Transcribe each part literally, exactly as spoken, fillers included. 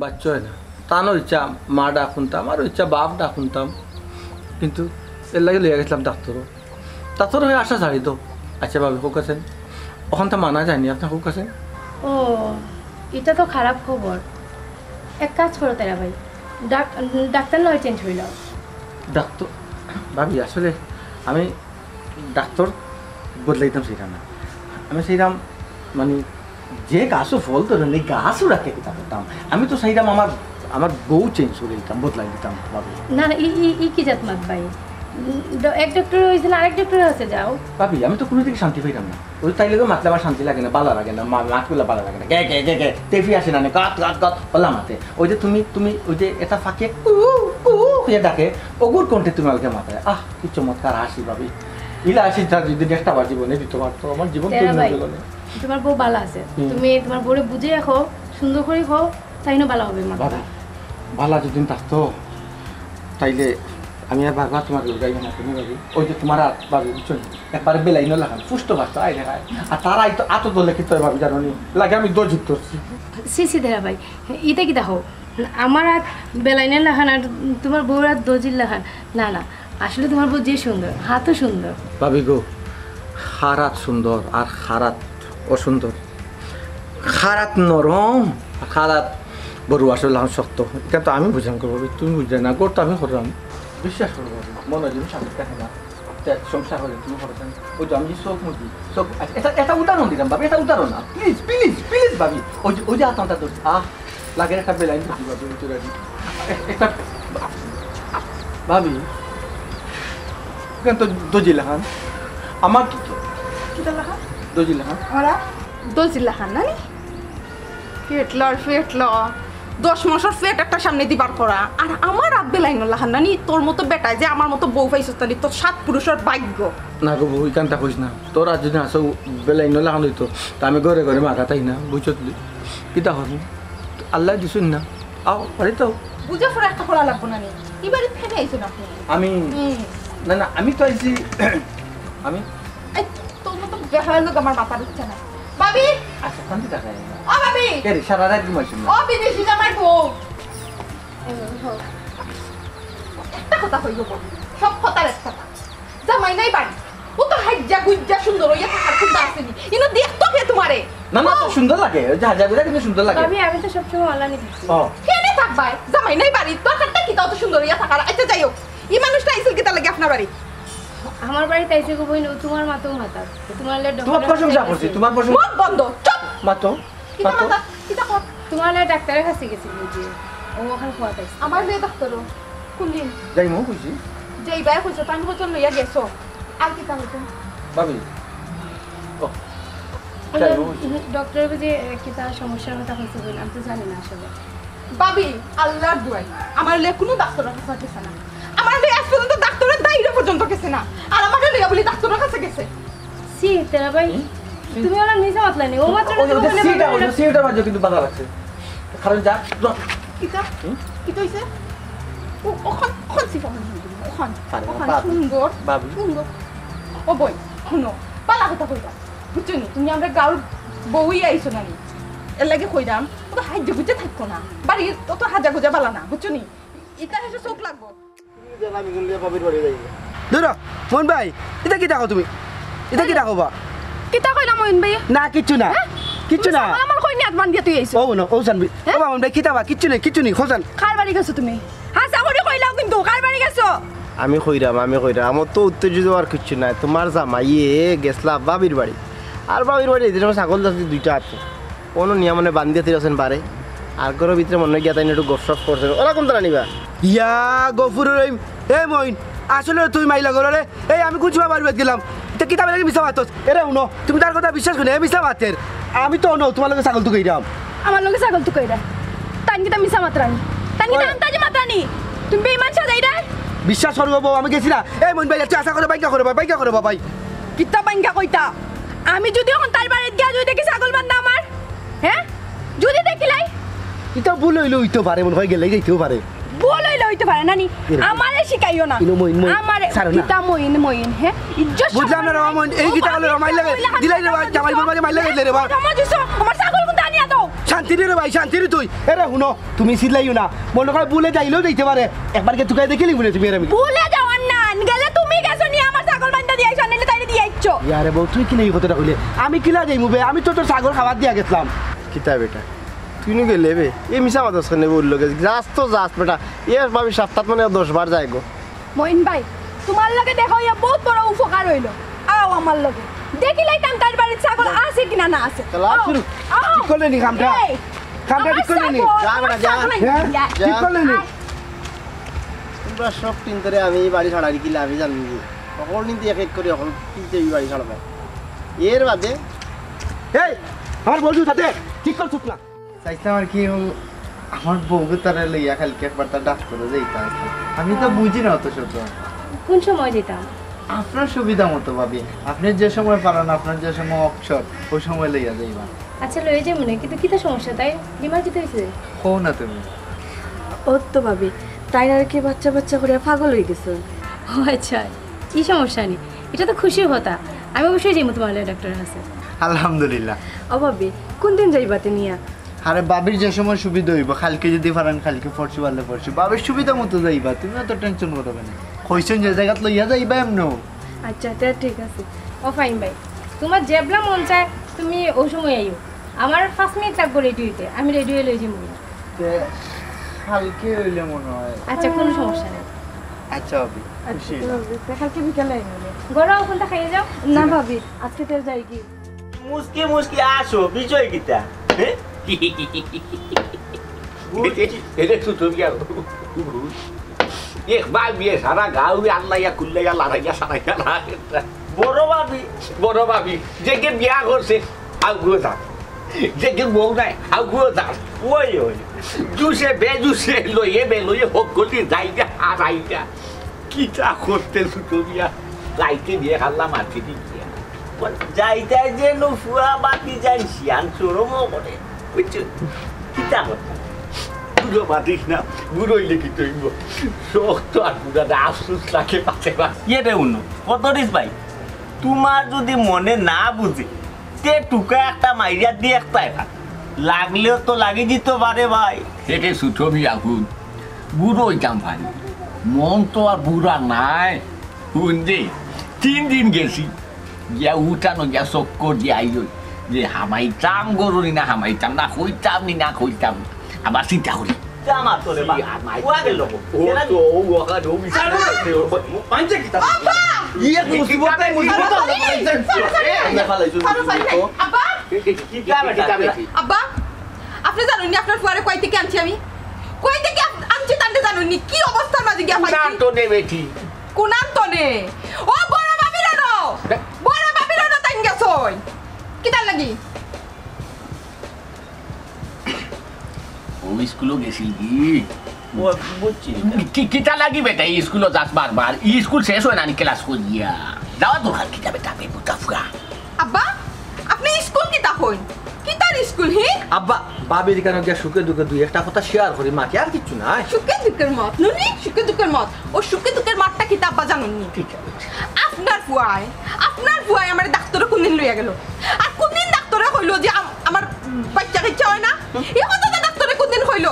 বাচ্চা অয় না। তানও ইচ্ছা মা ডাক হুনতাম, আরও ইচ্ছা বাপ ডাক হুনতাম, কিন্তু এর লাগি লইয়া গেছিলাম ডাক্তরও। ডাক্তর অয় আশা ছাড়ি তো। আচ্ছা ভাবি, কউক্কা চাইন, অখানতা মানা যায়নি, আপনে কউক্কা চাইন। ও, ইটা তো খারাপ খবর। এক কাজ করো তেরা ভাই, ডাক-, ডাক্তর নায় চেঞ্জ অইলাও। ডাক্তর, ভাবি, আসলে আমি ডাক্তর বদলাইতাম চাইরাম না। আমি চাইরাম, মানে, যে গাছও ফল ধরে না, এই গাছও রাখে কিতা করতাম। আমি তো চাইরাম আমার, আমার বউ চেঞ্জ করি দিতাম, বদলাই দিতাম, ভাবি। না, না, ই, ই, ই কি জাত মাত ভাই? উম, ড-, এক ডাক্তর অইছে না, আরেক ডাক্তর আছে, যাও। ভাবি, আমি তো কুনু দিকে শান্তি পাইরাম না। অউ তাইর লগে মাতলে আমার শান্তি লাগে না, বালা লাগে না, মা-, মাতগুলা বালা লাগে না। গে, গে, গে, গে, টেফি আসে না নে, গাত, গাত, গাত, অলা মাতে। অউ যে তুমি, তুমি, অউ যে এটা ফাঁকে কু, কু, কু করিয়া ডাকে, অগুর কণ্ঠে তুমি আমারে মাতায়। আহ, কি চমৎকার হাসি, ভাবি। ইলা হাসি যা যদি একটা বার জীবনে দিতে পারতো, আমার জীবন তেরা ধন্য ভাই, গেল না। তুমার বউ বালা আছে। হুম। তুমি তুমার বউরে বুঝাইয়া কও, সুন্দর করি কও, তাইন বালা অইবো মাত। ভাবি, বালা যদি থাকতো, তাইলে আমি আর বারবার তুমার লগে আইতাম না, তুমি ভাবি। অউ যে তুমার আত, ভাবি, বুঝছো নি? একবারে বেলাইনর লাখান, পুষ্ট বাচ্চা, আয় রে আয়। আর তার আত তো, আত তো লেখি তো ভাবি, জানো নি? লাগে আমি দজিত ধরছি। ছি, ছি, তেরা ভাই, ইতা কিতা কও? আমার আত বেলাইনর লাখান আর তুমার বউর আত দজির লাখান। না, না, আসলে তুমার বউ যে সুন্দর, আতও সুন্দর। ভাবি গো, কার আত সুন্দর আর কার আত অসুন্দর, কার আত নরম আর কার আত বড় আসলে লাখান শক্ত, ইটা তো আমি বুঝলাম করবো, তুমি বুঝলে না, গড় তো আমি করলাম। বিশ্বাস করবো, মনে হয় জিনিস আমি দেখে না। তে সংসার অইলে তুমি করো কেন? অউ তো আমি যে চোখ মুজি, চোখ, আচ্ছা, এটা, এটা উদাহরণ দিলাম, ভাবি, এটা উদাহরণ না। Please, please, please, ভাবি, অউ যে, অউ যে আতটা ধরছি, আহ, লাগে একটা বেলাইন ধরছি, ভাবি, অউ যে রাজি। এ-, একটা, ভাবি, কেন তো দজির লাখান? আমার তো, তো, কিতা লাখান? দজির লাখান। দজির লাখান, না নি? পেটলা আর পেটলা। দশ মাসর পেট একটা সামনেদি বার করা। আর আমার আত বেলাইনর লাখান না নি, তোর মতো বেটায় যে আমার মতো বউ পাইছস না নি, তোর সাত পুরুষর ভাগ্য। না গো বউ, ইখানতা কইস না। তোর আত যদি আসো বেলাইনর লাখান অইতো, তা আমি ঘরে ঘরে মাগা থাই না, বুঝছত নি? কিতা করমু? আল্লায় দিছইন না। আও, বাড়িত আও। বুঝা পড়া একটা করা লাগবো না নি? ই বাড়িত ফেলে আইছো না আপনি? আমি? হুম। না, না, আমি তো আইছি, আমি এই, তোর মতো বেহায়ার লগে আমার মাতার ইচ্ছা নাই। ভাবি! আচ্ছা, শান্তি থাকা যায় না। ও ভাবি! কে রে, সারা রাত ঘুমাইছো না? ও বিদেশি জামাই বউ। একটা কথা কইব বউ, সব কথার এক কথা। জামাই নাই বাড়ি। অউ তো হাইজ্জা গুইজ্জা সুন্দর অইয়া থাকার কুন্তা আছে নি। ইনো দেখতো কে তুমারে? না, না, তো ও। সুন্দর লাগে। অউ যে হাইজ্জা গুইজ্জা কিন্তু সুন্দর লাগে। ভাবি, আমি তো সবসময় অলানি দেখছি। ও। কেনে থাকবায়? জামাই নাই বাড়ি। দরকারটা কিতা অত সুন্দর অইয়া থাকার? আচ্ছা, যাই হোক। ই মানুষটা আইছিল কিতার লাগি আপনার বাড়ি? আমার বাড়িত আইছে গো বইন, অউ তুমার মাতো মাতা। তুমার লে তুমার ডক্টর প্রশংসা করছি, তুমার প্রশংসা। মুখ বন্ধ, চুপ। মাতো, কিতা মাতো। মাতা, কিতা কর? তুমার লে ডাক্তরর কাছে গেছিল বুঝি। অউ অখান কওয়াত আইছে। আমার লে ডাক্তর? কুন দিন? যাইমু কইছি। যাইবায় কইছো, তান বচন লইয়া গেছো। আর কিতা কইছো? ভাবি। ও। যাইমু কইছি। ডক্টর বুঝি, এ, কিতা সমস্যার কথা কইছে বইন, আমি তো জানি না আসলে। ভাবি, আল্লার দুয়াই, আমার লে কুনু ডাক্তরর কাছে গেছে না। আমার লে আজ পর্যন্ত ডাক্তরর দাইরে পর্যন্ত গেছে না। আর আমারে লইয়া বুলি ডাক্তরর কাছে গেছে। ছি, তেরা ভাই, হুম? তুমি অলা মিছা মাতলায় নি। অউ মাত্র অউ, তুমি অউ যে কইলে সিটা, ভাবি অউ যে সিটা মাঝে কিন্তু বাধা লাগছে। কারণ যা, যা। কিতা? হুম? কিতা অইছে? অউ, অখান, অখান সিটা মাঝে কিন্তু, অখান, আরে, অখান ভাবি, সুন্দর, ভাবি। সুন্দর। ও বইন, হুনো, বালা কথা কইবা। বুঝছো নি? তুমি আমরার গাউর বউ অইয়া আইছো না নি? এর লাগি কইরাম, অত হাইজ্জা গুইজ্জা থাকো না। বাড়ির অত হাজা গুজা বালা না, বুঝছো নি? ইতা হেষে চউখ লাগবো। তুমি জানো আমি কোন লিয়া বাবির বাড়ি যাই? ধরো, মইন ভাই, ইতা কিতা কও তুমি? ইতা কিতা কও বা? কিতা কইলা মইন ভাই? না, কিচ্ছু না। হ্যাঁ? কিচ্ছু তুমি না। ছাগল আমার কই নিয়াত বান্ধিয়া তুই আইছো? ও না, ও জানবি। হ্যাঁ? ও মইন ভাই, কিতা বা? কিচ্ছু নাই, কিচ্ছু নাই, খোঁজান। কার বাড়ি গেছো তুমি? হাছা করি কইলাও কিন্তু, কার বাড়ি গেছো? আমি কইরাম, আমি কইরাম, আমার তো উত্তেজিত অওয়ার কিচ্ছু নাই। তুমার জামাইয়ে গেছলা বাবির বাড়ি, আর বাবির বাড়ি এদিন আমার ছাগল দেখছি দুইটা আছে, অনো নিয়া মনে বান্ধিয়া থুইছইন বারে, আর ঘরর ভিতরে মনে অয় গিয়া তাইন একটু গপসপ করছইন, অলা কুন্তা নিবা? ইয়া গফুরুর রহিম, এ মইন, আসলে তুই মাইলা করো রে। এই আমি কুন সময় বাড়িত গেলাম, ইতা কিতা বেলাগি মিছা মাতস? এরে হুনো, তুমি তার কথা বিশ্বাস করো না, এ মিছা মাতের। আমি তো অনো তুমার লগে ছাগল তুকাইরাম। আমার লগে ছাগল তুকাইরা? তাইন কিতা মিছা মাতরা নি? তাইন কিতা ওই আন্তাজি মাতরা নি? তুমি বেইমান সাজাইরায়? বিশ্বাস করো বউ, আমি গেছি না। এই মইন ভাই, একটু আশা করো, বাইঙ্গা করো ভাই, বাইঙ্গা করো ভাই। কিতা বাইঙ্গা কইতা? আমি যদি অখন তাইর বাড়িত গিয়া যদি দেখি ছাগল বান্ধা আমার, হ্যাঁ? যদি দেখিলাই? ইতা ভুল অইলে অইতো পারে, মনে অয় গেলেই যাইতেও পারে। ভুল অইলে অইতো পারে না নি? এরকম। আমারে শিখাইও না। ইনো মইন, মইন। আমারে ছাড়ো না। কিতা মইন, মইন, হ্যাঁ? ইজ্জত বুঝলাম না রে সম্মান বাবা, মইন, এই ও কিতা করলে বাবা, রে, মাইর লাগে, মহিলা দিলাই রে বাবা, হাত জামাই বউর মাঝে মাইর লাগে দিলে রে বাবা। আমার ছাগল কুন্তা আনি শান্তি রে ভাই, শান্তি রে তুই। এরে হুনো, তুমি চিল্লাইও না। মনে কয় ভুলে যাইলেও যাইতে পারে। একবার গিয়া তুকাই দেখিলি মনে তুমি আর আমি। ভুলে যাওয়ার না, গেলে তুমি গেছো নি আমার ছাগল বান্ধা দিয়া আইছো, নাইলে তাইলে দিয়া আইছো। ইয়ারে বউ, তুই কিলা ই কথাটা কইলে? আমি কিলা যাইমু বে? আমি তো তোর ছাগল খাবার দিয়া গেছলাম। কিতা বেটা, তুই নু গেলে বে? এ মিছা মাতস কেনে বউর লগে? যাস তো যাস বেটা। এ ভাবি সপ্তাহত মানে দশ বার যায় গো। মইন ভাই, তুমার লগে দেখা অইয়া বউত বড় উপকার অইলো। আও আমার লগে। দেখিলাইতাম তার বাড়িত ছাগল আছে কিনা না আছে। তাহলে আও, আও, শুরু। আও। ঠিক করলে নি কামটা? এই, কামটা আমার ঠিক করলে নি? ছাগল, যা বেটা, যা। ছাগল হ্যাঁ? আনিয়া। যা। ঠিক করলে নি? আয়। তোমরা সব তিন ধরে আমি এই বাড়ি ছাড়াই কিলা আমি জানি। সকল নিতে এক এক করে সকল কিনতে এই বাড়ি ছাড়বা। এর বাদে এই, আমার বন্ধু সাথে ঠিক করছস না। চাইছিলাম আর কি, ও আমার বউকে তারা লইয়া কালকে একবার তার ডাক্তারে যাইতা আছে। আমি তো বুঝি না অত শত। কোন সময় যেতাম? আপনার সুবিধা মতো ভাবি, আপনি যে সময় পারেন, আপনার যে সময় অবসর, ওই সময় লইয়া যাইবা। আচ্ছা, লইয়া যাইমু নে, কিন্তু কিতা সমস্যা তাই? বিমার কিতা হইছে? কও না তুমি। ও তো ভাবি, তাই আর কি বাচ্চা বাচ্চা করে পাগল হয়ে গেছে। ও আচ্ছা, কি সমস্যা নেই, এটা তো খুশির কথা। আমি অবশ্যই যাইমু তোমার লগে ডাক্তারের কাছে। আলহামদুলিল্লাহ। ও ভাবি, কোন দিন যাইবা তে নিয়া? আরে ভাবির যে সময় সুবিধা হইব, কালকে যদি পারেন কালকে, পরশু পারলে পরশু, ভাবির সুবিধা মতো যাইবা, তুমি অত টেনশন করবে না। কইছেন যে জায়গাত লইয়া যাইবা এমনও। আচ্ছা, তে ঠিক আছে। ও ফাইন ভাই, তোমার যেবলা মন চায় তুমি ওই সময় আইও, আমার পাঁচ মিনিট লাগবো রেডি হইতে, আমি রেডি হয়ে লই যাবো। তে কালকে হইলে মনে হয়। আচ্ছা, কোনো সমস্যা নেই। আচ্ছা ভাবি, খুশি হইলাম। তে কালকে বিকালে আইও। গরম কোনটা খাইয়ে যাও? না ভাবি, আজকে তো যাই কি। মুসকি মুসকি আসো, বিষয় কিতা? হ্যাঁ? এটা, এটা তো তুমি আর এক ভাই বিয়ে সারা গাঁও আল্লাইয়া কুল্লাইয়া লড়াইয়া সারাইয়া না। বড় ভাবি। বড় ভাবি, যে কে বিয়া করছে, আগুয়ে যার। যে কে বউ নাই, আগুয়ে যার। ওই, ওই। জুসে বেজুসে, লইয়ে বেলইয়ে, হক করলি যাইগা, হারাইগা। কিতা করতে ছুটরিয়া? রাইতে বিয়ে খাল্লা মারতে দিন। যাইতায় যে নো ফুয়া বাতি যাই শিয়ান শরমও করে। বুঝছো? কিতা করতে? বুড়ো মাতিস না, বুড়ো হইলে কি তৈব? শক্ত আর বুড়া না, আফসোস লাগে পাতে পাতে। ইয়ে রে উনো, কত দিস ভাই? তোমার যদি মনে না বুঝে, তে টুকা একটা মাইরা দিয়ে একটা এবার। লাগলেও তো লাগি দিত পারে ভাই। একে ছুটবি আগুন, বুড়ো হইতাম পারি। মন তো আর বুড়া নাই। হুন দে, তিন দিন গেছি, গিয়া উঠানো গিয়া চক্কর দিয়া আইলই। যে হামাইতাম গরু নি না হামাইতাম না, কইতাম নি না কইতাম। আবার চিন্তা করি। তে আমার তো রে বা। জি, আর নাই। ও আগে লোক। ও এরা তো, ও ওখানে, ও বিচার আরে! করছে, ও পাঞ্চে কিতা? আব্বা! ইয়ে, মুসিবত নাই, মুসিবত নাই, আব্বা! পাঞ্চে কিতা? আব্বা! এ, আমরা ফালাইছো, ফালাইছো, মুসিবত। আব্বা! এ, এ, কি, কি, কিতা কি, বেটা? কিতা বেটা? আব্বা! আপনি জানেন নি আপনার ফুয়ারে কই থেকে আনছি আমি? কই থেকে আপ-, আনছি তানতে জানেন নি? কি অবস্থার মাঝে গিয়া পাইছি? কুনান তো নে বেটি। কুনান তো নে? ও বড় ভাবির আনো। বে- বড় ভাবির আনো তাইন গেছই। কিতার লাগি? ও স্কুলো গেছিল কি? ও, বুঝছি। কি, কিতা লাগি বেটা, এই স্কুলো যাস বারবার? এই স্কুল শেষ হয় না নি ক্লাস করিয়া? যাওয়া দরকার কিতা বেটা, বেবুতা ফুয়া? আব্বা, আপনি স্কুল কিতা কইন? কিতার স্কুল, হি? আব্বা, ভাবির কানো গিয়া সুখে দুঃখে দুই একটা কথা শেয়ার করি, মাকে আর কিচ্ছু নাই। সুখে দুঃখের মত, নুনি, সুখে দুঃখের মত। ও সুখে দুঃখের মাতটা কিতা আব্বা জানেন নি? কিতা? আপনার ফুয়ায়, আপনার ফুয়ায় আমার ডাক্তারে কোনদিন লইয়া গেল? আর কোনদিন ডাক্তারে কইলো যে আম-, আমার বাচ্চা কাচ্চা হয় না? এই কথা তো ডাক্তারে কোনদিন কইলো?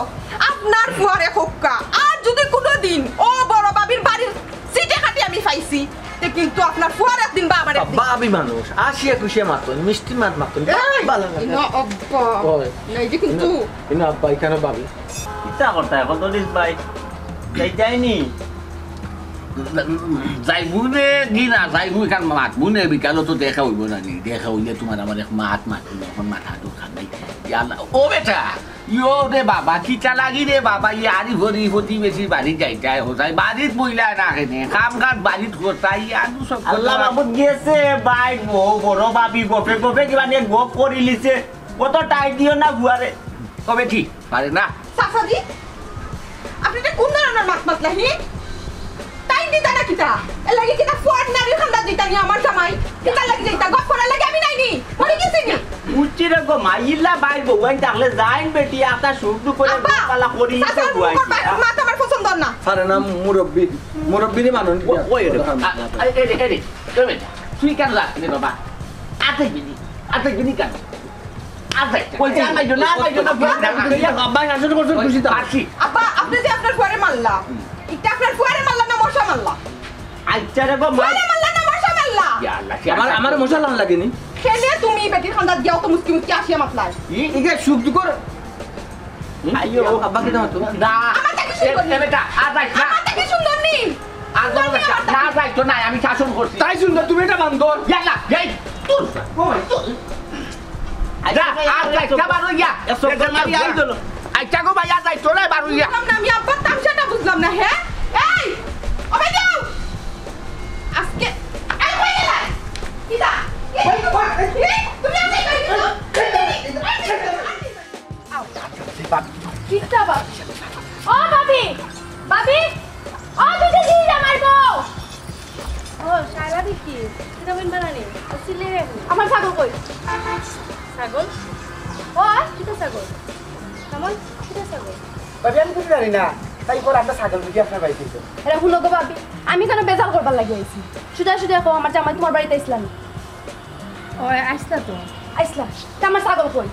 আপনার ফুয়ারে খোক্কা। আর যদি কোনোদিন ও বড় ভাবির বাড়ির সিটে খাটি আমি পাইছি, তে কিন্তু আপনার ফুয়ার একদিন বা আমার একদিন। ভাবি মানুষ, আসিয়া খুশিয়া মাতন, মিষ্টি মাত মাতন, এই, ভালো লাগে। ইনো আব্বা। ওই। না, এই যে কিন্তু। ইনো, ইনো আব্বা, এখানে ভাবি। কিতা করতা এখন তো দিস ভাই? যাই যায়নি? যাইবু নে কি না যাইবু, এখান মাতবু নে, বিকালো তো দেখা হইব না নি? দেখা হইলে তোমার আমার এক মাত মাতবু, এখন মাথা দরকার নাই। ইয়াল্লা, ও বেটা, ইয়ো রে বাবা, কিতা লাগি রে বাবা, ইয়ারি ভরি প্রতিবেশী বাড়ি যাইতায়, হোজাই বাড়িত বইলা না কেনে, কাম কাজ বাড়িত করতায়, ইয়ানু সব আল্লাহ কথা। মাবুদ গেছে, ভাই, বউ, বড় ভাবি, গপে গপে কিবা নিয়ে গপ করিলিছে, কত টাইট দিও না বুয়ারে। তবে ঠিক, পারে না। চাচাজি, আপনি এটা কোন ধরনের মাত মাতলা, হি? তাই দিতা না কিতা? এর লাগি কিতা ফোয়ার নারীর খান্দাত দিতা নি আমার জামাই? কিতা লাগি যাইতা? গপ করার লাগি আমি নাই নি? মরে গেছি নি? বুঝছি রে গো, মাইলা বাইর বউয়াইন থাকলে যাইন বেটি, আতা সুখ দুখ করে আব্বা, পালা করি চাচার তো বুয়াই মুখর দিয়া। মাত আমার পছন্দ না। পারে না মুরব্বি, মুরব্বিরে মানুন ও-, ওই রে, আ-, আ-, এ রে, এ রে, এ রে, তুই কেন যাস রে বাবা? আতে গিনি, আতে গিনি কেন? আর যাইতো না। কইছি, আর যাইতো না, আর যাইতো না, আর যাইতো না। আব্বা শাসন করছেন, খুশি তো। আসি। আব্বা, আপনি যে আপনার ফুয়ারে মারলা, ইটা আপনার ফুয়ারে মারলা না মশা মারলা? আচ্ছা রে গো, মাই। ফুয়ারে মারলা না মশা মারলা? ইয়া আল্লাহ, আমার, আমার মশা লান লাগেনি। খেলে তুমি বেটির খান্দাত গিয়াও তো মুসকি মুসকি আসিয়া মাতলাই। ই, ইগে সুখ দুঃখর। হুম? আইও। আব্বা কিতা মাতো? না। আমার থাকি এ, সুন্দর এ নি? বেটা, আর যাইস না। আমার থাকি সুন্দর নি? আর কোনো যাইস না, যাইস তো নাই, আমি শাসন করছি। তাই সুন্দর, তুমি এটা বান্দর। ইয়াল্লা, এই, তুই, তুই। আচ্ছা, যা, আর যাইস না, বার হইয়া। এ, সব এ, যা, মারি যা। আই দিল। আচ্ছা গো ভাই, আর যাইস না, বার হইয়া। বুঝলাম না, আমি আব্বার তামশাটা বুঝলাম না, হ্যাঁ? এই, ওকে যাও। আজকে, এই, কই গেলা? কিতা? এই, এই, তুমি আমারে কই দিছো? আও। কিতা বা-, ও ভাবি, ভাবি, ও দুইটা জিনিস আমার বউ। ও, শায়লা দেখি, কিতা বইন বানানি? ও, সিলে রে। আমার ছাগল কই? ছাগল? ও, কিতা ছাগল? কামাল, কিতা ছাগল? ভাবি, আমি কিছু জানি না। তাই কর, আমরা ছাগল বুঝি আপনার বাড়িতে এসে। এরা হুনো গো ভাবি, আমি কেন বেজাল করবার লাগি আইছি? সুজা সুজা কও, আমার জামাই তোমার বাড়িতে আইছলা নি? ও, আইছলা তো। আইছলা? তা আমার ছাগল কই?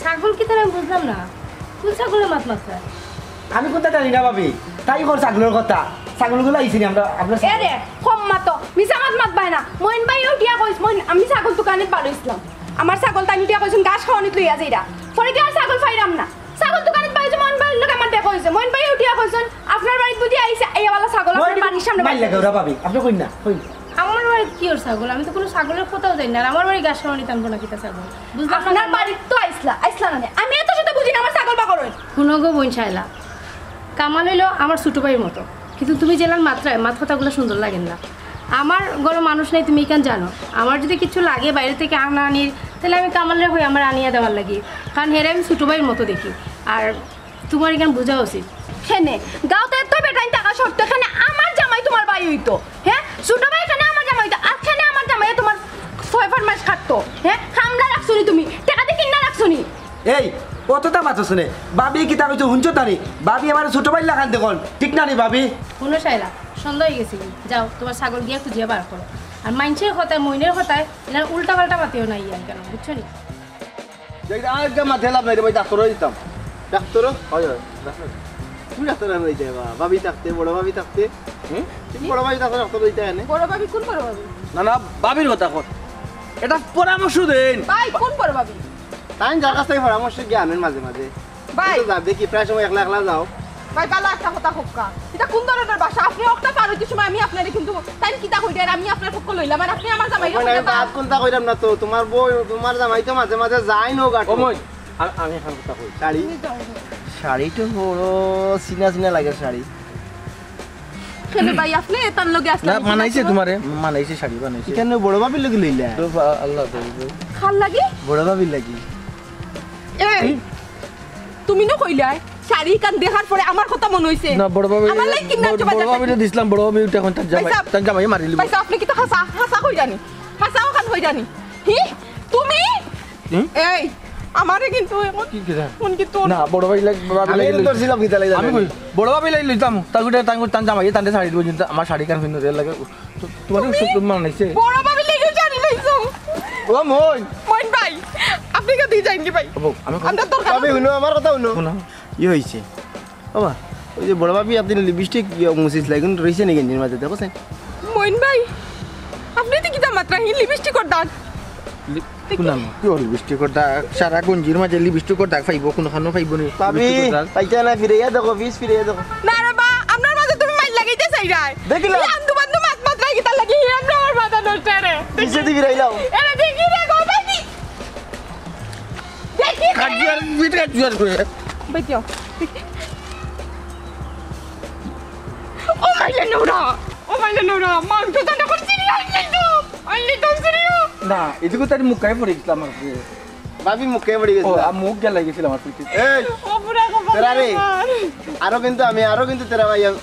ছাগল কিতা আমি বুঝলাম না। কোন ছাগলের মাত মাতরা? আমি কোনটা জানি না ভাবি। তাই কর ছাগলের কথা। ছাগলগুলো আইছি নি আমরা, আপনার এ রে, কম মাতো। মিছা মাত মাতবায় না। মইন ভাই উঠিয়া কইছ, মইন, আমি ছাগল দোকানে বার হইছিলাম। আমার ছাগল তাই উঠিয়া কইছইন, ঘাস খাওয়ানিত লইয়া যাইরা। পরে কি আর ছাগল পাইরাম না। ছাগল দোকানে বার হইছে, মইন ভাইর লগে আমার দেখা হইছে। মইন ভাই উঠিয়া কইছইন, আপনার বাড়িত বুঝি আইছে, এই ওয়ালা ছাগল আপনার বাড়ির সামনে মাইল বাড়ি লাগে ওরা ভাবি। আপনি কইন না, কইন। আমার বাড়িত কি ওর ছাগল? আমি তো কোনো ছাগলের কোথাও যাই না। আর আমার বাড়ি ঘাস খাওয়ানিত আনবো না কিতা ছাগল? বুঝলাম না আপনার কেন? বাড়িত তো আইছলা, আইছলা না নে। আমি এত শত বুঝি না, আমার ছাগল বাকর হইল। হুনো গো বইন শায়লা, কামাল হইলো আমার ছোট ভাইয়ের মতো, কিন্তু তুমি যেলান মাতরায়, মাত কথাগুলো সুন্দর লাগে না। আমার ঘরো মানুষ নাই, তুমি ইখান জানো। আমার যদি কিছু লাগে বাইরে থেকে আনা আনির, তাহলে আমি কামালরে কই আমার আনিয়া দেওয়ার লাগি, কারণ হেরে আমি ছোট ভাইয়ের মতো দেখি। আর তোমার ইখান বুঝা উচিত। কেনে? গাঁওত এত বেটাইন থাকা সত্ত্বে কেনে আমার জামাই তোমার ভাই হইতো? হ্যাঁ? ছোট ভাই কেনে আমার জামাই হইতো? আর কেনে আমার জামাই তোমার ছয় ফরমাস খাটতো? হ্যাঁ? কামলা রাখছো নি তুমি? টেকা দিয়া কিনা রাখছো নি? এই, অতটা মাতছ নে। ভাবি কিতা কইছে হুনছো তানি? ভাবি আমার ছোট ভাইর লাখান দেখইন। ঠিক না নি ভাবি? হুনো শায়লা, সন্ধ্যা হয়ে গেছে। যাও, তোমার ছাগল গিয়া খুঁজিয়া বার করো। আর মাইনষের কথায়, মইনের কথায়, এরা উল্টা পাল্টা মাতিও না ইয়ার কেন, বুঝছো নি? দেখ, আর একটা মাথায় লাভ নাই রে ভাই, ডাক্তারও দিতাম। ডাক্তারও? হয়, হয়, ডাক্তার। তুমি ডাক্তার হয়ে যাবা, ভাবি থাকতে, বড় ভাবি থাকতে। হুম? তুমি বড় ভাবি থাকতে ডাক্তার হইতে হয় না? বড় ভাবি কোন বড় ভাবি? না, না, ভাবির কথা কর। এটা পরামর্শ দেন। ভাই, কোন বড় ভাবি? তাই যার কাছ থেকে পরামর্শ গিয়া আনেন মাঝে মাঝে। ভাই। তুমি তো যা দেখি, প্রায় সময় একলা একলা যাও। ভাই, ভালো একটা কথা হোক্কা। এটা কোন ধরনের ভাষা? আপনি একটা পার হইতে সময় আমি আপনারে কিন্তু তাই কিতা কইরা আর আমি আপনার পক্ষ লইলাম, আর আপনি আমার জামাইরে ওখানে আমি কইরা বাদ কোনটা কইরাম না তো, তোমার বউ, তোমার জামাই তো মাঝে মাঝে যায় না গাটো। ও মই, আ-, আমি এখন কথা কই। শাড়ি? তুমি যাও না। শাড়ি তো বড় চিনা চিনা লাগে শাড়ি। কেনে ভাই, আপনি তার লগে আসলে না, আমি মানাইছে কিতা তোমারে, মানাইছে, শাড়ি বানাইছে। এখানে বড় ভাবির লগে লইলা? তো বা-, আল্লাহ তো বুঝে। খাল লাগি? বড় ভাবির লাগি। এই, তুমি না কইলাই, শাড়ি কান দেখার পরে আমার কথা মনে হইছে। না, বড় ভাবি, আমার লাগি কিনা বড়, চুপা বড় যাচ্ছে। ভাবিরে দিছিলাম, বড় ভাবি উঠে এখন তার জামাই, ভাই সাহেব, তার জামাই মারি লিব। ভাই সাহেব, আপনি কিতা হাছা, হাছা কই জানি? হাছা ওখান কই জানি? হি? তুমি? হুম? এই, আমারে কিন্তু এখন কি কিতা? কোন কি তোর? না, বড় ভাই লাগ-, ভাবি আমি লাগি কিন্তু লই-, ধরছিলাম কিতা লাগি আমি জানেন? কই, বড় ভাবি লাগি লইতাম, তার গুটে, তার গুটে, তার জামাই, তার শাড়ি দিব, কিন্তু আমার শাড়ি কান ফিন্দে লাগে। তো, তোমার তুমি সব মানাইছে? বড় ভাবি লাগি শাড়ি লইছো। ও মইন। মইন ভাই, আপনি কে দিয়ে যাইনগি ভাই? ও, আমি কই- আমরা দরকার ভাবি, আছে। হুনো, আমার কথা হুনো। হুনো। ই হইছে। বাবা, ওই যে বড় ভাবি আপনি লিপস্টিক ইয়ে মুছিস লাগুন রইছে নি গেঞ্জির মাঝে, দেখো সেন। মইন ভাই, আপনি তো কিতা মাতরা হি লিপস্টিক কর দাগ। লি-, দেখি। কুনানো? কি ওর লিপস্টিক কর দাগ? সারা গেঞ্জির মাঝে লিপস্টিক কর দাগ পাইবো, কোনোখানো পাইবো নি? ভাবি, লিপস্টিক কর দাগ। পাইতে না, ফিরাইয়া দেখো, পিস ফিরাইয়া দেখো। না রে বা, আপনার মাঝে তুমি মাইল লাগাইতে চাইরায়। দেখিলাম। এই আন্দু বান্দু মাত মাতরা কিতা লাগি, হে আমরা আমার মাথা নষ্ট রে। পিছে দি ফিরাইলাও। এরে দেখি রে গো, ভাই দি। দেখি রে। কাজিয়ার, পিঠ কাজিয়ার করে। ভাই দিও। ও মাইলে নোরা, ও মাইলে নোরা, মাংস তো না করছি রে, আইলে তো, আইলে তো সিরিও। না, এদিকে তার মুখায় পড়ে গেছিলাম আর কি। ভাবি মুখে পড়ে ও, গেছিল। আ, মুখ গেলাই গেছিল আমার পিঠে। এই, ও পুরা কপাল তেরা রে। আমার। আরো কিন্তু আমি, আরো কিন্তু তেরা ভাই আমি।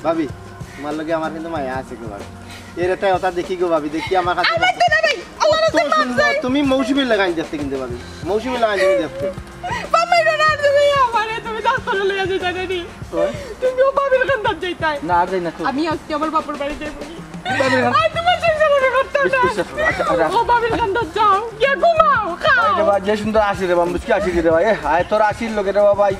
ভাবি, তোমার লগে আমার কিন্তু মায়া আছে গো ভাবি। এরে তাই ওটা দেখি গো ভাবি, দেখি আমার কাছে আমার তো না ভাই, আল্লাহর কত রাস্তায় মাফ সুন্দর। চাই। তুমি মৌসুমীর লাগাই দেখতে কিন্তু ভাবি, মৌসুমীর লাগাই তুমি দেখতে। বাবা, এটা না তুমি আমারে, তুমি ডাক্তারে লইয়া যাইতায় নি। ওই। তুমি ও ভাবির কান্দাত যাইতায়। না, আর যাই না তো। আমি আজকে আমার বাপর বাড়ি যাইবো। ভাবির কান- আর তোমার সংসার আমি করতে বিশ, বিশ, আচ্ছা, আচ্ছা। ও বাবির কান্দাত যাও, গিয়া ঘুমাও, খাও। আরে বাবা, যে সুন্দর আছি রে বাবা, মুচকি আছি রে বাবা। এ, আয় তোর আছির লগে রে বাবা, ভাই।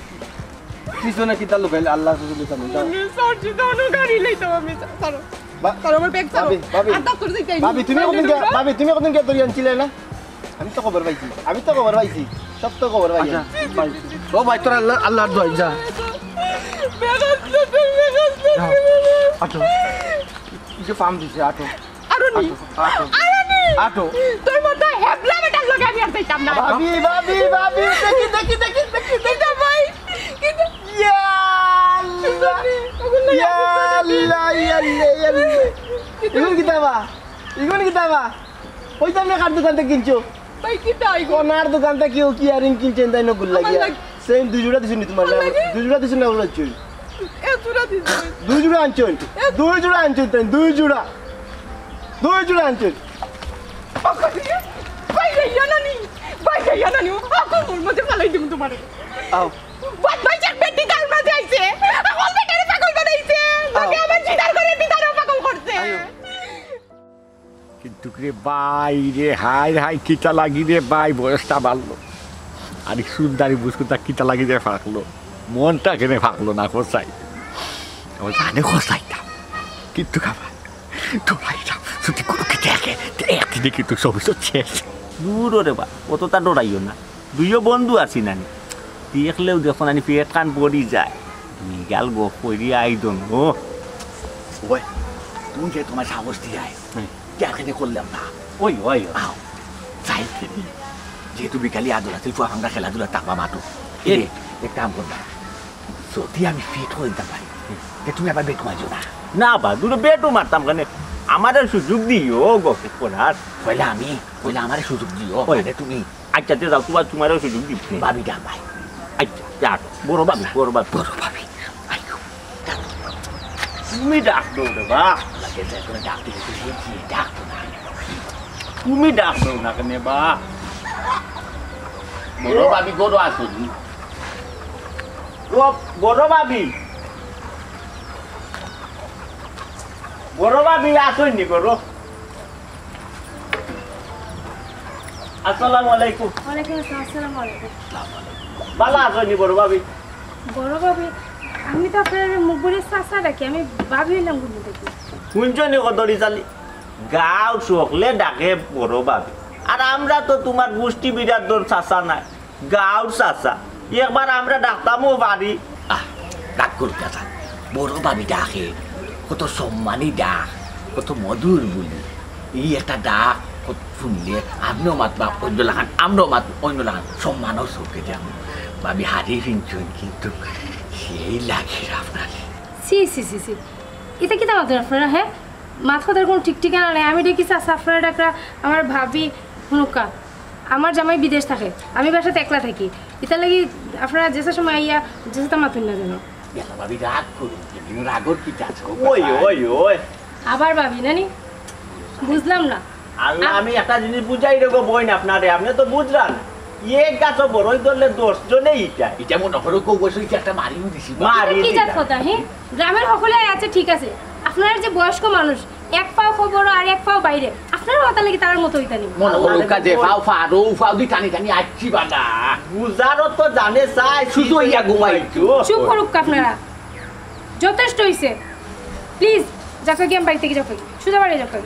পিছনে কিতা লুকাইলে আল্লাহ রসুল জানে। আমি সর্দি তো অনু গাড়ি লইতাম আমি, ছাড়ো। বা-, ছাড়ো, আমার ব্যাগ ছাড়ো। ভাবি, ভাবি। আর দপ্তর যাইতে ভাবি, তুমি কতদিন গিয়া, ভাবি, তুমি কতদিন গিয়া দড়ি আনছিলে না? আমি তো খবর পাইছি, আমি তো খবর পাইছি, সব তো খবর পাইছি। আচ্ছা, ভাই। ও ভাই, তোর আল্লাহ, আল্লাহর দোয়াই, যা। বেগাস না, বেগাস না, যা। বেগাস না। আটো। এই যে পাম দিছে, আটো। আরো নি? আটো, আটো। আরো নি? আটো। তোর মতো হেবলা বেটার লগে আমি আর যাইতাম না। ভাবি, ভাবি, ভাবি, দেখি, দেখি, দেখি, দেখি, দেখি। কিতা ভাই? কিতা? ইয়া আল্লাহ। ওগুলো ইয়া আল্লাহ, ইয়া আল্লাহ, ইয়া আল্লাহ। কিতা? ইগুন কিতা বা? ইগুন কিতা বা? ওই তো আপনি কার দোকান থেকে কিনছো? ভাই, কিতা ইগুন? ওনার দোকান থেকে কেউ কি ইয়ারিং কিনছেন তাই নগুল আমার লাগিয়া? লাগ- সেম দুই জোড়া দিছুন নি তোমার আমার লাগে? দুই জোড়া দিছুন না ওগুলো হচ্ছে? এ জোড়া দিছুন। দুই জোড়া আনছেন? এ দুই জোড়া আনছেন তাই, দুই জোড়া। দুই জোড়া আনছেন। ভাই, ভাই, ইয়া নানি। ভাই, ভাই, ইয়া নানি। ও, কোমর মধ্যে ফালাই দিমু তোমারে। আও। ভাই, ভাই, চেক বেটি তার মাঝে আইছে। আমার বেটারে পাগল বানাইছে। আও। লগে আমার জিদার করে দিদারও পাগল করছে। আইও। কিন্তু রে ভাই রে, হায় হায়, কিতা লাগি রে ভাই, বয়সটা বাড়লো। আর এই চুল দাড়ি বুঝকুতা কিতা লাগি রে ফাঁকলো। মনটা কেনে ফাঁকলো না, কোথায়? আমার জানে কোথায় না। কিন্তু খাবার, তোরা এটা যদি কোনো কি দেখে, একদিনে কিন্তু সব কিছু শেষ। দূর রে বা, অতটা ডরাইও না। দুইও বন্ধু আছি নানি। দেখলেও দেখো নানি, পেট কান পড়ি যায়। দুই গাল গপ করি আই দন, ও। ওই, তুমি যে তোমার সাহস দিয়ে আয়। হুম। কে আর কেনে করলাম না। ওই, ওই, ওই। আও, যাই খেলি। যেহেতু বিকালে আদর আছিল, ফুয়া ভাঙ্গা খেলাধুলা তাকবা মাঠো। এ। এ, এক কাম করবা। যদি আমি ফিট হয়ে দিতাম পারি, তে তুমি আবার বেট মারছো না। না বা, দুটো বেটও মারতাম কেনে? আমারে সুযোগ দিও, গপ করার। পয়লা আমি, পয়লা আমারে সুযোগ দিও, ওই। মানে তুমি। আচ্ছা, তে যাও, তোমার, তোমারও সুযোগ দিচ্ছি। ভাবি ডাক ভাই। আচ্ছা, যাক, বড় ভাবি, বড় ভাবি। বড় ভাবি, আইও। তুমি ডাক দেও রে বা। লাগে যে করে ডাক দিলে তো বলছি, ডাক তো না। তুমি ডাক দেও না কেনে বা? বড় ভাবি, বড় আসুন। ও, বড় ভাবি। বড় ভাবি, আসুন নি, বড়। আসসালামু আলাইকুম। ওয়ালাইকুম আসসালাম, আসসালামু আলাইকুম। ভালা আছইন নি বড় ভাবি? বড় ভাবি, আমি তো আপনার মুখ ভরে চাচা ডাকি, আমি ভাবি হইলাম কোন থাকি? হুনছো নি কত রিসালি? গাঁও সকলে ডাকে বড় ভাবি। আর আমরা তো তোমার গুষ্টি বিরাদর চাচা নায়। গাঁওর চাচা, একবার আমরা ডাকতামও পারি। আহ, রাগ করুক না চাচা, বড় ভাবি ডাকে, কত সম্মানী ডাক, কত মধুর বুলি। এই একটা ডাক কত শুনলে আপনেও মাতবা অইন্য লাখান, আমরাও মাতমু অইন্য লাখান, সম্মানও চউখে দেখমু। ভাবি হারি ফিনছইন কিন্তু সেই লাগের আপনারে। ছি, ছি, ছি, ছি। ইতা কিতা মাতইন আপনারা, হে? মাত কথার কুনু ঠিক ঠিকানা নাই। আমি ডাকি চাচা, আপনারা ডাকরা আমার ভাবি, হুনুক্কা। আমার জামাই বিদেশ থাকে, আমি বাসাত একলা থাকি। ইতার লাগি আপনারা যেসা সময় আইয়া যেসা তা মাতইন না যেন। এলা ভাবি রাগ করুন, কিন্তু রাগর কি আছে? ওই, ওই, ওই। আবার ভাবি নানি? বুঝলাম না। আল্লাহ, আ- আমি একটা জিনিস বুঝাই দেবো বইন আপনারে, আপনে তো বুঝরা না। এক গাছো বড়ই ধরলে দশ জনে ইটা। ইটা মনে করো কেউ বসে ইটা একটা মারিও দিছি। মারি ইটা কি জাত দিলাম। কথা, হে? গ্রামের সকলে আছে, ঠিক আছে। আপনারা যে বয়স্ক মানুষ, এক পাও খবর আর এক পাও বাইরে। আপনারা মাতার লাগি তারার মতো হইতা নি। মনে করো আল্লাহ কা যে রে পাও ফাড়ো, ফাও দি টানি টানি আইছি বালা। বুঝারও তো জানে চাই, শুধু ইয়া ঘুমাই। চুপ করুক আপনারা, যথেষ্ট হইছে। প্লিজ, যাকে গিয়ে আমি বাড়ি থেকে যাকে, সোজা বাড়ি যাকে।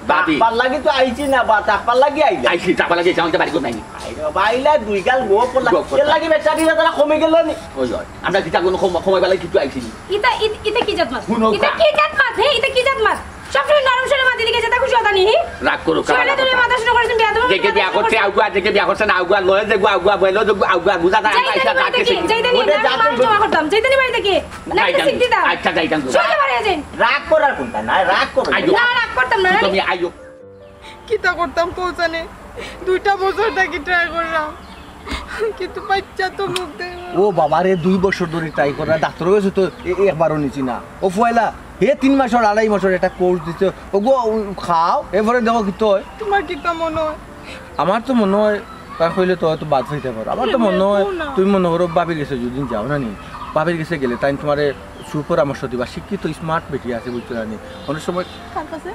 ভাবি। তাকবার লাগি তো আইছি না বা, তাকবার লাগি আইলা। আইছি, তাকবার লাগি আইছি, আমাকে বাড়ি কোথায় নি? আইরে বাইলা দুই গাল গো পড়লা। গো পড়লা। এর লাগি বেচারি না তারা কমে গেল নি। ওই, ওই, আমরা কিতা কোনো কম-, কমাই বেলায় কিছু আইছি নি? ইতা, ইত-, ইতা কি জাত মাত? হুনো ইতা কা- কি জাত মাত? হে, ইতা কি জাত মাত? সব সময় নরম স্বরে মাত দিলে কি যেটা খুশি হতা নি? রাগ করো, শোনে কামাল তুমি কথা। মাথা শুরু করেছেন, বিয়া তোমার দেখে বিয়া করছে, আগুয়া, দেখে বিয়া করছে না, আগুয়া, লয়ে যে আগুয়া, আগুয়া, লয়ে যে আগুয়া, বুঝা না, যাইতানি আইসা বাড়ি ডাকে থেকে, সে। যাইতানি ওটা না, যাতে মান জমা করতাম, যাইতানি বাড়ি থেকে। না, যাইতাম। সিদ্ধি দাও। আচ্ছা, যাইতাম। সোজা বাড়ি যাইন। রাগ করার কোনটা নাই, রাগ করো না। আইও। না, রাগ করতাম না। তুমি আইও। কিতা করতাম কও জানে? দুইটা বছর থাকি ট্রাই করলাম, কিন্তু বাচ্চা তো মুখ দেয় না। ও বাবা রে, দুই বছর ধরে ট্রাই করা, ডাক্তার কাছে তো এ-, একবারও নিছি না। ও পয়লা, হে তিন মাসর, আড়াই মাসর একটা কোর্স দিছে, ওগু খাও, এরপরে দেখো কিতা হয়। তোমার কিতা মনে হয়? আমার তো মনে হয়, তার কইলে তো হয়তো বাদ হইতে পারো। আমার তো মনে হয়, তুমি মনে করো ভাবির গেছে যদি যাও না নি, ভাবির গেছে গেলে তাই তোমারে সুপরামর্শ দিবা, শিক্ষিত স্মার্ট বেটি আছে, বুঝছো না নি? অনেক সময় কার কাছে?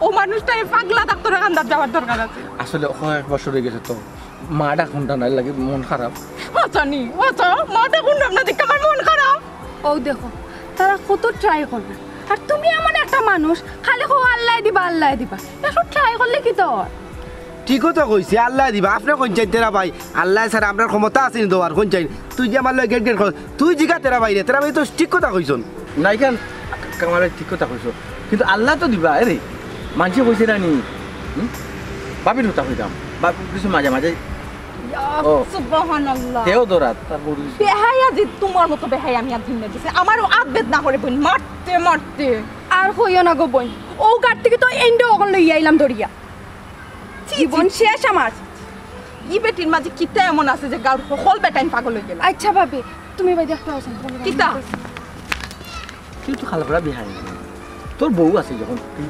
ও মানুষটারে পাগলা ডাক্তারর কান্দাত যাওয়ার দরকার আছে। আসলে কয়েক বছর অই গেছে তো, মা ডাকুনটা নাই লাগি মন খারাপ। আচ্ছা নি, আচ্ছা, মা ডাকুন না দেখে আমার মন খারাপ। ও দেখো, তারা কত ট্রাই কররা, আর তুমি এমন একটা মানুষ, খালি কও আল্লায় দিবা, আল্লায় দিবা। একটু ট্রাই করলে কিতা অয়? ঠিকও তো কইছে, আল্লায় দিবা। আপনে কইন চাইন তেরা ভাই, আল্লায় ছাড়া আমরার ক্ষমতা আছে নি দেওয়ার? কইন চাইন, তুই যে আমার লগে গেট গেট কর, তুই জিগা তেরা ভাইরে, তেরা ভাই তো ঠিক কথা কইছইন। না, ইখান কামালে ঠিক কথা কইছো, কিন্তু আল্লায় তো দিবা। এরে, মানষে কইছে না নি? হুম? ভাবির কথা কইতাম, ভাবি কিছু মাঝে মাঝে। ইয়া, ও। সুবহানাল্লাহ। তেও দরাত, তার বড় কিছু। বেহায়া যে তোমার মতো বেহায়া আমি আর দিন না দিছে। আমারও আত বেদনা করে বইন, মারতে মারতে। আর কইও না গো বইন, ও গাড় থাকি তো এন্ডে অখন লইয়া আইলাম ধরিয়া। ছি, ছি, জীবন ছি। শেষ আমার। ই বেটির মাঝে কিতা এমন আছে যে গাঁওর হকল বেটাইন পাগল অই গেল? আচ্ছা ভাবি, তুমি বাইদে একটা আছো, তুমি কিতা? তুই তো খালা করা বিহাই। তোর বউ আছে যখন, তুই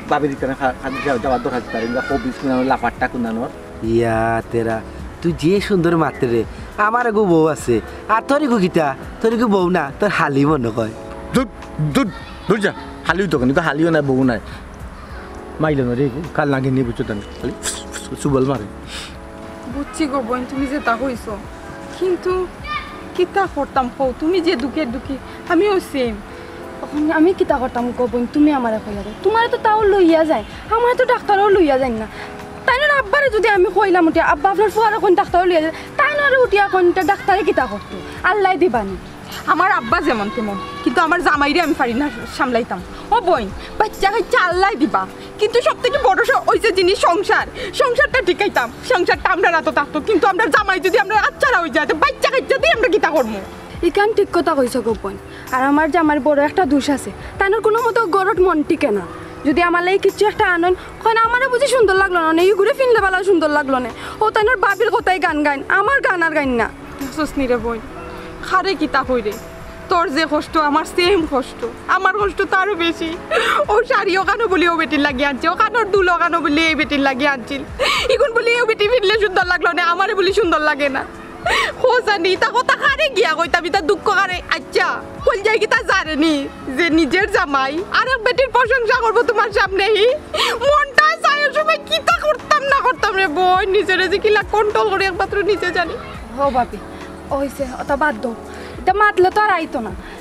ভাবির ইতারে খা-, খা-, যা-, যাওয়ার দরকার আছে, তার ইন্দা হবিস কুনানো, লাফাট্টা কুনানোর। ইয়া তেরা, তুই যে সুন্দর মাতরে, আমার এগু বউ আছে। আর তোর এগু কিতা? তোর এগু বউ না, তোর হালি মনে কয়। দূর, দূর, দূর যা। হালিও তো কেন, হালিও নাই, বউ নাই। মাইলো না রে, কাল নাগিনি বুঝছো তো আমি। খালি ফুস ফুস ফুস চুবল মারে। বুঝছি গো বইন, তুমি যেতা কইছো, কিন্তু কিতা করতাম কও, তুমি যে দুঃখে দুঃখী, আমিও সেম। অখন আমি কিতা করতাম গো বইন, তুমি আমারে কইয়া দেও। তোমারে তো তাও লইয়া যায়, আমারে তো ডাক্তারও লইয়া যায় না। তাইনর আব্বারে যদি আমি কইলাম উঠিয়া, "আব্বা, আপনার ফুয়ারে কইন ডাক্তারও লইয়া যায়", তাইনরে উঠিয়া কইন, "তে ডাক্তারে কিতা করতো? আল্লায় দিবা নি।" আমার আব্বা যেমন তেমন, কিন্তু আমার জামাইরে আমি পারি না সামলাইতাম। ও বইন, বাইচ্চা কাইচ্চা আল্লায় দিবা, কিন্তু সব থাকি বড় স-, অইছে জিনিস সংসার। সংসারটা টিকাইতাম, সংসারটা আমরার আতো থাকতো, কিন্তু আমরার জামাই যদি আমরার আতছাড়া অই যায়, তে বাইচ্চা কাইচ্চা দি আমরা কিতা করমু? ইখান ঠিক কথা কইছো গো বইন। আর আমার জামাইর বড় একটা দুষ আছে, তাইনর কুনু মতে ঘরত মন টিকে না। যদি আমার লাগি কিচ্ছু একটা আনইন, কইন, "আমারে বুঝি সুন্দর লাগলো না, নে, ইগুরে ফিনলে বালা সুন্দর লাগলো না।" ও তাইনর ভাবির কথাই গান গাইন, আমার গান আর গাইন না। দেখছস নি রে বইন, কারে কিতা কইরে? তোর যে কষ্ট, আমার সেম কষ্ট। আমার কষ্ট তো আরো বেশি। ও শাড়ি অখানো বুলি ও বেটির লাগি আনছে, অখানোর দুল অখানো বুলি এই বেটির লাগি আনছিল। ইগুন বুলি ও বেটি ফিনলে সুন্দর লাগলো না, আমারে বুলি সুন্দর লাগে না। ও জানি, ইতা কথা কারে গিয়া কইতাম, ইতা দুঃখ কারে? আচ্ছা, কইল যাই কিতা জানে নি যে নিজের জামাই আরেক বেটির প্রশংসা করবো তোমার সামনে? হি, মনটা চায় ওই সময় কিতা করতাম না করতাম রে বইন, নিজেরে যে কিলা কন্ট্রোল করি একমাত্র নিজে জানি। ও ভাবি, অইছে, ওটা বাদ দেও। ইতা মাতলে তো আর আইতো না।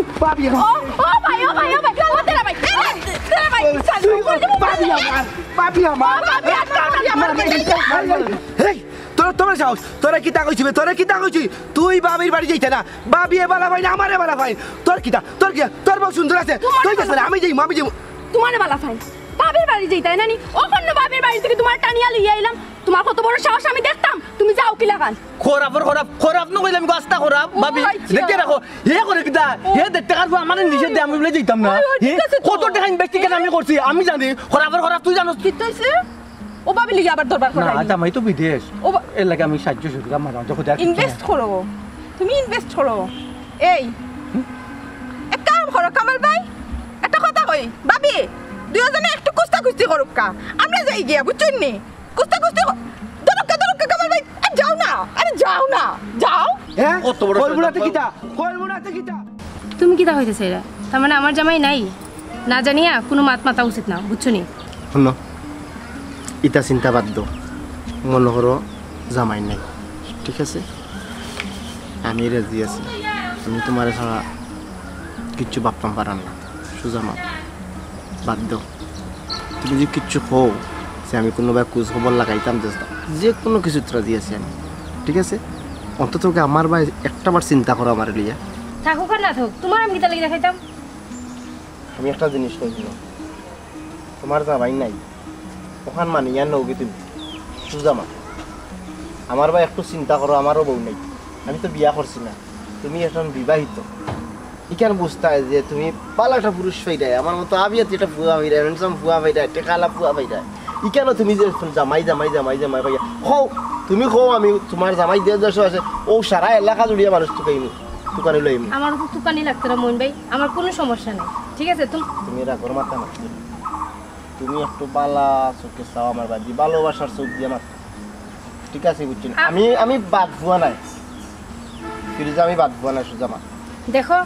তুই পাবি এখন। ও, ও ভাই, ও ভাই, ও ভাই, ও তেরা ভাই, তেরা ভাই, তেরা ভাই, তুই পাবি আমার, পাবি আমার। ও ভাবি, আটকাও না, আমার ভাই। এই, তোর, তোমার সাহস, তোরে কিতা কইছি বে, তোরে কিতা কইছি? তুই ভাবির বাড়ি যাইতে না, ভাবিয়ে বালা পাইন, আমারে বালা পাইন। তোর কিতা, তোর কিতা, তোর বউ সুন্দর আছে, তুই যাস না, আমি যাইমু, আমি যাইমু। তোমারে বালা পাইন, ভাবির বাড়ি যাইতায় না নি? অখন নু ভাবির বাড়ি থাকি তোমারে টানিয়া লইয়া আইলাম, তোমার কত বড় সাহস আমি দেখতাম, তুমি যাও কি লাগান? খরাফর খরাফ, খরাফ নু কইলাম, গাছটা খরাফ, ও ভাবি, আচ্ছা। দেখে রাখো, হে করে কিতা, ও। হে দেড় টেকার ফুয়া আমারে নিষেধ দে, আমি বলে যাইতাম না। ও, ঠিক হে, আছে তো। কত টেকা invest কেন আমি করছি, আমি জানি, খরাফর খরাফ তুই জানোস। কিতা অইছে? ও ভাবি লিগে আবার দরবার না, করাই। জামাই তো বিদেশ। ও বা- এর লাগি আমি সাহায্য সুবিধা মাঝে মাঝে খোঁজার কিছু invest নাই। করো, তুমি invest করো। এই, এক কাম করো কামাল ভাই, একটা কথা কই, ভাবি, দুইজনে একটু কুস্তা কুস্তি করুক্কা, আমরা যাই গিয়া, বুঝছইন নি? কুস্তা কুস্তি ক-, ধরুক্কা, ধরুক্কা কামাল ভাই, এ, যাও না, আরে যাও না, যাও। হ্যাঁ? কত বড় করবো না শয়তান। তো কিতা? করবো না তো কিতা? তুমি কিতা কইতাছো এরা? তার মানে আমার জামাই নাই? না জানিয়া কোনো মাত মাতা উচিত না, বুঝছো নি? হুনো, ইতা চিন্তা বাদ দেও। মনো করো জামাই নাই, ঠিক আছে? আমি রাজি আছি, আমি তোমারে ছাড়া কিচ্ছু ভাবতাম পারার না। সুজা মাত, বাদ দেও। তুমি যদি কিচ্ছু কও যে আমি কোনোবায় খোঁজ খবর লাগাইতাম, যে, যে কোনো কিছুত রাজি আছি আমি, ঠিক আছে? অন্তত ওকে আমার বায় একটা বার চিন্তা করো আমার লইয়া। থাকুক আর না থাকুক, তোমার আমি কিতা লাগি দেখাইতাম? আমি একটা জিনিস কই দিলাম, তোমার জামাই নাই, ওখান মানিয়া নৌকি তুমি সুজা মাত। আমার বায় একটু চিন্তা করো, আমারও বউ নাই, আমি তো বিয়া করছি না, তুমি এখন বিবাহিত। ইখান বুঝতায় যে তুমি ভালা একটা পুরুষ পাইরায়, আমার মতো আবিয়াতি একটা ফুয়া পাইরায়, handsome ফুয়া পাইরায়, টেকাআলা ফুয়া পাইরায়। ইখানও তুমি যে জামাই, জামাই, জামাই, জামাই কইয়া, কও, তুমি কও আমি তোমার জামাই যে দেশো আছে, ও সারা এলাকা জুড়িয়া মানুষ তুকাইমু, তুকানি লইমু। আমার তো তুকানি লাগতো না মইন ভাই, আমার কোনো সমস্যা নাই, ঠিক আছে? তুমি তুমি রাগর মাথা না, তুমি একটু ভালা চোখে চাও আমার বাড়ি, ভালোবাসার চোখ দিয়া মাত্র। ঠিক আছে, বুঝছেন? আ- আমি, আমি বাদ ফুয়া নাই। ফিরোজা, আমি বাদ ফুয়া নাই, সুজা মাত। দেখো,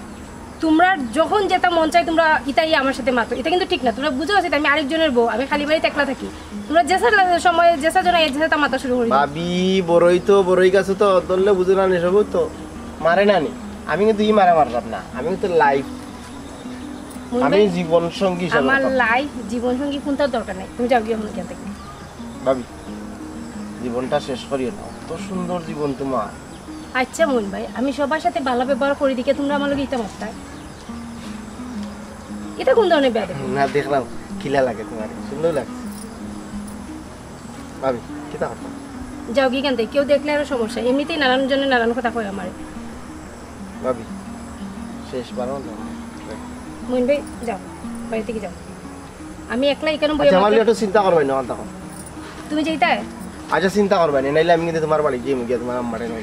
তোমরা যখন যেটা মন চায়, তোমরা ইতাই আমার সাথে মাতো। এটা কিন্তু ঠিক না। তোমরা বুঝো আছে, আমি আরেকজনের বউ, আমি খালি বাড়িতে একলা থাকি। তোমরা যেসা লা-, সময়, যেসা জন, যেসা মাতা শুরু করি। ভাবি, বড়ই তো, বড়ই গাছে তো ধরলে বুঝে না নি, সব তো মারে না নি। আমি কিন্তু ই মারা মারলাম না, আমি কিন্তু life, মইন আমি ভাই, জীবন সঙ্গী হিসাবে আমার কথা। Life, জীবন সঙ্গী কোনটার দরকার নাই। তুমি যাও গিয়ে এখন এখান থেকে। ভাবি, জীবনটা শেষ করিও না, অত সুন্দর জীবন তোমার। আচ্ছা মইন ভাই, আমি সবার সাথে ভালো ব্যবহার করি দেখে তোমরা আমার লগে ইতা মারতায়? এটা কোন ধরনের বেয়াদবি? না, দেখলাম, কিলা লাগে তোমার, সুন্দর লাগছে। ভাবি, কিতা করতাম? যাও গিয়ে এখান থেকে, কেউ দেখলে আরো সমস্যা। এমনিতেই নানান জনে নানান কথা কয় আমারে। ভাবি, শেষ বার অইলো। মইন ভাই, যাও, বাড়ি থেকে যাও। আমি একলা এখানে বই আচ্ছা, আমার আমাকে একটু চিন্তা করবায় না, তখন। তুমি যাইতায়? আচ্ছা, চিন্তা করবায় না, নাইলে আমি কিন্তু তোমার বাড়ি গিয়ে মুগিয়া তোমার আম্মারে নই।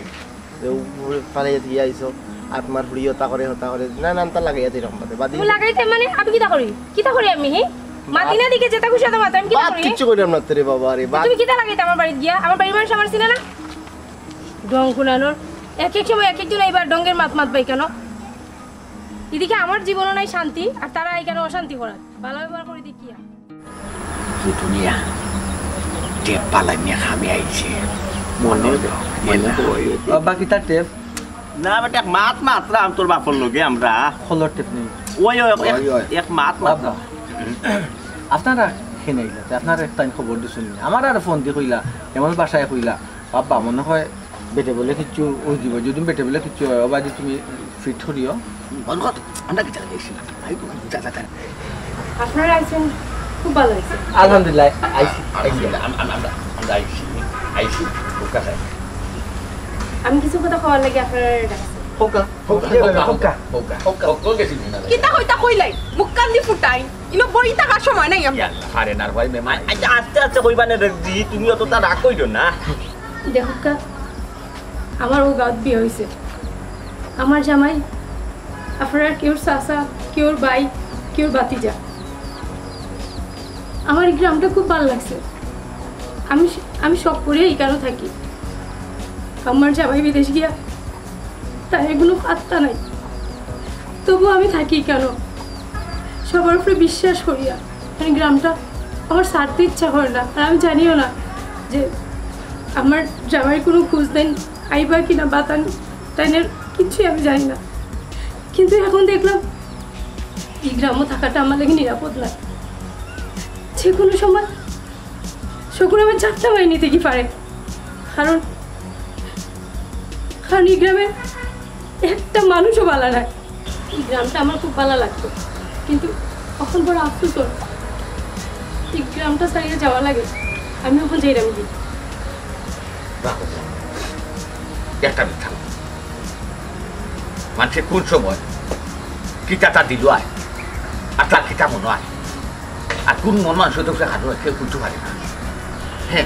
যে উপরে ফালাই দিয়ে আইছো, আর তোমার হুড়ি হতা করে, হতা করে, না, না, তা লাগাইয়া দিলাম বাদে, বাদে। তুমি লাগাইতে মানে আমি কিতা করি? কিতা করি আমি, হি? মাতি না দিকে যেটা খুশি হতা মাত্র, আমি কিতা বাদ করি? কিচ্ছু করিলাম না তো রে বাবা, আরে বাদ। তুমি কিতা লাগাইতে আমার বাড়িত গিয়া? আমার বাড়ির মানুষ আমার চিনে না? ঢং কুনানোর। এক এক সময় এক একজন এইবার ঢঙ্গের মাত মাত ভাই কেন? এদিকে আমার জীবনও নাই শান্তি, আর তারা এখানে অশান্তি করার। ভালো ব্যবহার করি দেখিয়া। দুনিয়া, টেপ পালাই নিয়া খামে আইছে। মনে, মনে হয়। বাবা, কিতা টেপ? না, বেটা, এক মাত মাতরাম তোর বাপর লগে আমরা। খলর টেপ নি? ওই, ওই, এক, ওই, ওই। এক মাত মাতরাম। বাবা, আপনারা কেনে আইলা? আপনারা একটা খবর দিছইন নি? আমার আর ফোন দি কইলা, এমন বাসায় কইলা, বাবা, মনে হয় বেটে বলে কিচ্ছু ওই দিব, যদি বেটে বলে কিচ্ছু হয়, ও বাদি তুমি ফিট করিও। বল কত? আমরা কি চালা দেখছি না? আই তো যা, যা, যা। আপনারা আইছেন, খুব ভালো হয়েছে। আলহামদুলিল্লাহ, আইছি। আলহামদুলিল্লাহ, আম-, আম-, আমরা, আমরা আইছি, আইছি, ও কাকা। আমি কিছু কথা কওয়ার লাগি আপনারা ডাকছি। হোকা, হোকা, হোকা, হোকা। হোকা, হোকা। কিতা কইতা কইলাই? মুখ কান দি ফুটাই। ইনো বই থাকার সময় নাই আমার। ইয়া, আরে না ভাই, মেমা। আচ্ছা, আস্তে আস্তে কইবা না রে, জি, তুমি অতটা রাগ কইরো না। দেখউক্কা, আমার অউ গাঁওত বিয়া অইছে। আমার জামাই, আপনারার কেউর চাচা, কেউর ভাই, কেউর ভাতিজা। আমার এই গ্রামটা খুব ভালা লাগছে। আমি, আমি শখ করিয়া ইকানো থাকি। আমার জামাই বিদেশ গিয়া তাইর কুনু পাত্তা নাই। তবু আমি থাকি কেন? সবার উপরে বিশ্বাস করিয়া। মানে, গ্রামটা আমার ছাড়তে ইচ্ছা করে না। আর আমি জানিও না যে আমার জামাইর কুনু খোঁজ নেন, আইবা কিনা, বাতান টাইনের কিচ্ছুই আমি জানি না। কিন্তু এখন দেখলাম এই গ্রামো থাকাটা আমার লাগি নিরাপদ না। যে কুনু সময় শকুন আমার জাতটা মাই নিতে কি পারে, কারণ, কারণ এই গ্রামে একটা মানুষও ভালা নাই। এই গ্রামটা আমার খুব ভালা লাগতো, কিন্তু এখন বড় আফসোস অর। এই গ্রামটা ছাড়িয়া যাওয়া লাগে, আমি এখন যাইরাম কি? রাখো, একটা মিথ্যা। মানষে কুন সময় কিতা তার দিলো আয়, আর তার কিতা মনো আয়, আর কুন মন মানষর তো সে হারু কেউ কইতো পারে না। হ্যাঁ,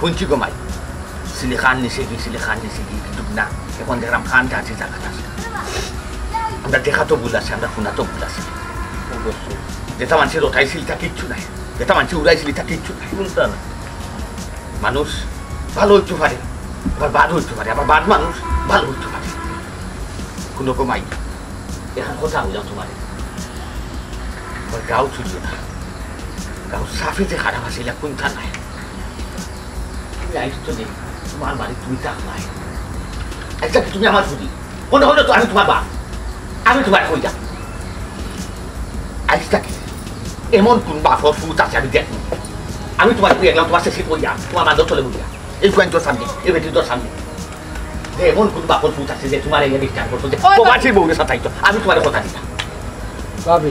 হুনছি গো মাই, সিলে খান নিছে কি, সিলে খান নিছে কি, কিন্তু না, এখন দেখরাম খান যার যে জাগাত আছে। আমরা দেখা তো ভুল আছে, আমরা হুনা তো ভুল আছে। অবশ্যই। যেটা মানষে রটাইছিল তা কিচ্ছু নাই, যেটা মানষে উড়াইছিল তা কিচ্ছু নাই। কুনটা না? মানুষ ভালা অইতো পারে, আবার বাদ অইতো পারে, আবার বাদ মানুষ ভালা অইতো পারে। হুনো গো মাই, এখন কথা কইলাম তুমারে, আমার গাঁও চলিও না, গাঁও সাফে যে খারাপ আছে, ইলা কুনটা নাই। তুমি আইছো তো নেই, তুমার বাড়ি তুমি থাকবায়। আচ্ছা, কি তুমি আমার ফুরি? মনে হলো তো আমি তুমার বাপ, আমি তুমারে কইলাম। আইজ থাকি এমন কুন বাপর ফুত আছে আমি দেখমু। আমি তুমারে কইলাম, তুমার শেষে কইলাম, তুমার বান্ধব চলে বলিয়া। এই ফুয়াইন্তর সামনে, এই বেটিন্তর সামনে। যে এমন কুন বাপর ফুত আছে যে তুমারে ইয়া ডিস্টার্ব করতো, যে ওই বাপ- প্রবাসীর বউরে সাতাইতো। আমি তুমারে কথা দিলাম। ভাবি,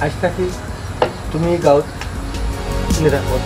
আইজ থাকি তুমি এই গাঁওত নিরাপদ।